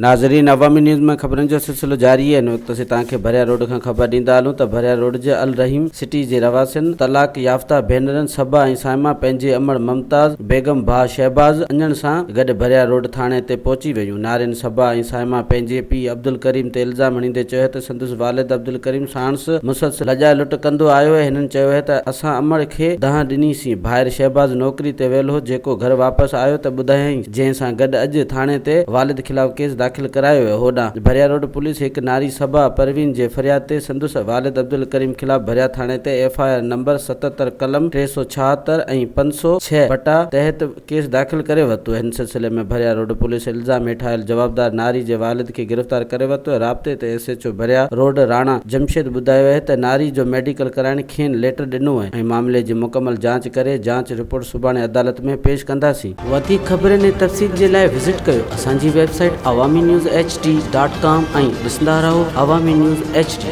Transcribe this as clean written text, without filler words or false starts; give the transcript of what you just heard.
ناظرين عوامي نيوز ۾ خبرن جو سلسلو جاري آهي هن وقت اسين توهان کي ڀريا روڊ کان خبر ڏيندا هلون ته ڀريا روڊ جي الرحيم سٽي جي رهواسين طلاق يافته ڀينرن صبا ۽ صائمه پنهنجي امڙ ممتاز بيگم ڀاء شهباز اڃڻ سان گڏ ڀريا روڊ ٿاڻي تي پهچي ويون نارين صبا ۽ صائمه پنهنجي پيء عبدالڪريم تي الزام هڻيندي چيو ته سندس والد عبدالڪريم ساڻس مسلسل لڄا لٽ ڪندو آيو آهي هنن چيو ته اسان امڙ کي دانهن ڏني سين ڀائر شهباز نوڪري تي ويل هو جيڪو گهر واپس آيو ته ٻڌايائين جنهن سان گڏ اڄ ٿاڻي تي والد خلاف ڪيس داخل ڪرايو ويو. هوڏانهن ڀريا روڊ پوليس هڪ ناري صبا پروين جي فرياد تي سندس والد عبدالڪريم خلاف ڀريا ٿاڻي تي ايف I R number 77 قلم 376 ۽ 506 بٽا تحت ڪيس داخل ڪري ورتو. هن سلسلي ۾ ڀريا روڊ پوليس الزام هيٺ آيل جوابدار ناري جي والد کي گرفتار ڪري ورتو. رابطي تي S H O Bhiria road Rana Jamshed ٻڌايو اهي ته ناري جو ميڊيڪل ڪرائڻ کين ليٽر ڏنو اهي ۽ معاملي جي مڪمل جاچ ڪري جاچ رپورٽ سڀاڻي عدالت ۾ پيش ڪنداسين. وڌيڪ خبرن ۽ تفصيل جي لاء وزٽ ڪيو اسان جي website Awami news H D dot com ۽ ڏسندا رهو عوامي نيوز ايڇ ڊي.